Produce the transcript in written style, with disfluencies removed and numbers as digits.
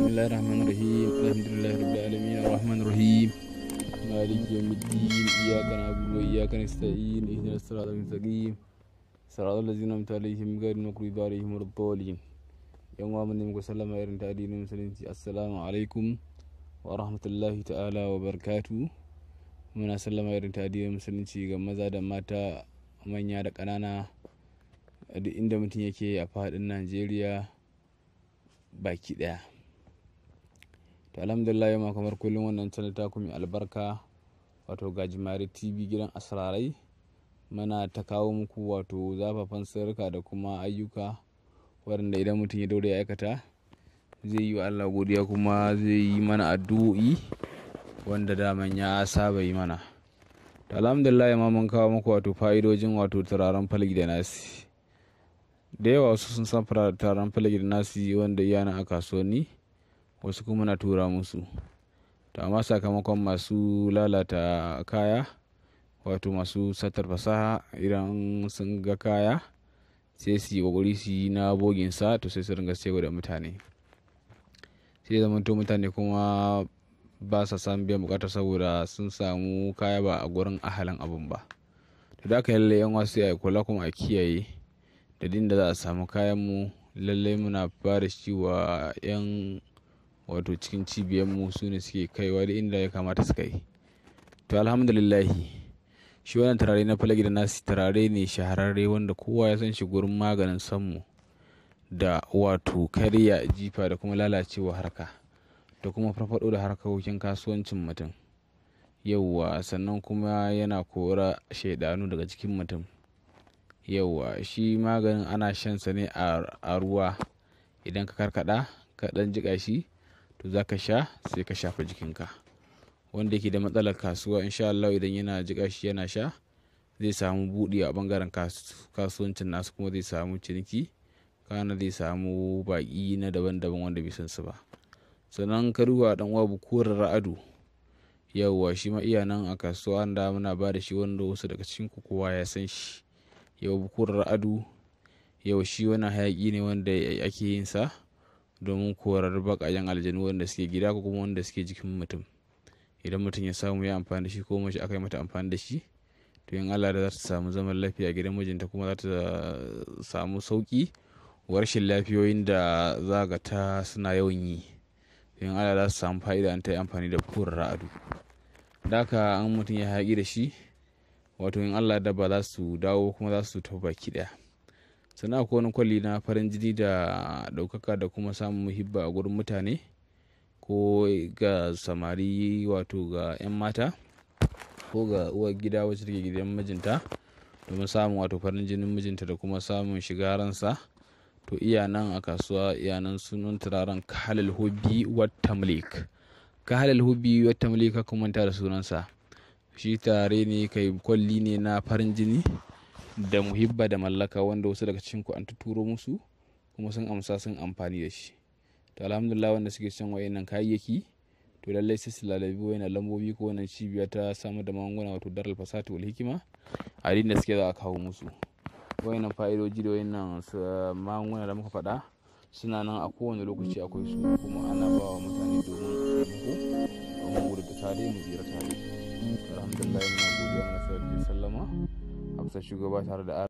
Bismillahir Rahmanir Rahim. Alhamdulillahi Rabbil Alamin. Arrahmanir Rahim. Maliki yawmiddin. Iyyaka na'budu wa iyyaka nasta'in. Ihdinas siratal mustaqim. Siratal ladzina an'amta alaihim ghayril maghdubi alaihim waladdallin. Yan uwa, mun muku sallama irin ta addinin Musulunci. Assalamu alaikum wa rahmatullahi ta'ala wa barakatuh. Muna sallama irin ta addinin Musulunci ga maza da mata, manya da ƙanana, a duk inda mutum yake a faɗin Najeriya baki ɗaya. To, alhamdulillah, yau ma kamar kullum wannan channel ta mai albarka, wato Gajimare TV, gidan asrarai, muna ta kawo muku wato zafafan sirrika da kuma ayyuka waɗanda idan mutum ya daure ya aikata, zai yi wa Allah godiya kuma zai yi mana addu'o'i wanda daman ya saba yi mana. To, alhamdulillah, ma mun kawo muku wato fa'idojin wato turaren Falaki da Nasi. Da yawa wasu sun san turaren Falaki da Nasi wanda iyana a kasuwanni, wasu kuma na tura musu. To, amma sakamakon masu lalata kaya, wato masu satar fasaha, idan sun ga kaya sai su yi kokari su yi na boginsa, to sai su ringa sayarwa da mutane, sai zamanto mutane kuma ba sa samun biyan bukata saboda sun samu kaya ba a gurin ahalin abun ba. To, da aka lalle yan wasu ya kula kuma a kiyaye da din da za a samu kayan mu. Lallai muna ba da shi wa yan wato cikin cibiyar mu, su ne suke kaiwa da inda ya kamata su kai. To, alhamdulillahi, shi wannan turare na Falaki da Nasi turare ne shahararre wanda kowa ya san shi gurin maganin sammu da wato karya jifa da kuma lalacewa harka da kuma farfado da harkokin kasuwancin mutum. Yauwa, sannan kuma yana kora shaidanu daga cikin mutum. Yauwa, shi maganin ana shan sa ne a ruwa. Idan ka karkada ka dan jika shi, to za ka sha, sai ka shafa jikinka. Wanda yake da matsalar kasuwa, insha Allah idan yana jika shi yana sha, zai samu buɗi a bangaren kasuwancin nasu, kuma zai samu ciniki, kana zai samu baƙi na daban-daban wanda bai san su ba. Sannan ka duba, dan uwa, bukurar ra'adu, yauwa, shi ma iya nan a kasuwa da muna ba da shi, wanda wasu daga cikin ku kowa ya san shi. Yau, bukurar ra'adu, yau shi wani hayaki ne wanda ake yin sa domin korar baƙaƙen aljanu wanda suke gida ko kuma wanda suke jikin mutum. Idan mutum ya samu ya amfani da shi, ko mace aka yi mata amfani da shi, to in Allah da za ta samu zaman lafiya gidan mijinta, kuma za ta samu sauki wa rashin lafiyoyin da za ga ta suna yawan yi. In Allah za su samu fa'ida an ta yi amfani da bukurar ra'adu. Da haka an mutum ya haƙi da shi, wato in Allah da ba za su dawo kuma za su tafi baki ɗaya. Sannan akwai wani kwalli na farin jini da ɗaukaka da kuma samun muhibba a gurin mutane, ko ga samari, wato ga 'yan mata, ko ga uwar gida wacce take gidan mijinta, domin samun wato farin jinin mijinta da kuma samun shiga ransa. To, iya nan a kasuwa, iya nan, sunan turaren Kahalal Hubbi wa Tamlik. Kahalal Hubbi wa Tamlik, ka manta da sunansa. Shi tare ne, kai, kwalli ne na farin jini da muhibba da mallaka, wanda wasu daga cikin ku an tuturo musu kuma sun amsa, sun amfani da shi. To, alhamdulillah, wanda suke son wayannan kayayyaki, to lallai sai su lalabi wayannan lambobi ko wannan cibiya ta samar da magunguna, wato Daral Fasati wal Hikima. A da suke za a kawo musu wayannan fa'idoji da wayannan magunguna da muka faɗa. Suna nan a kowane lokaci akwai su, kuma ana ba wa mutane domin taimako, domin gudu da tare mu tsira tare. Alhamdulillah, muna godiya, muna sallama a bisa shugaba tare da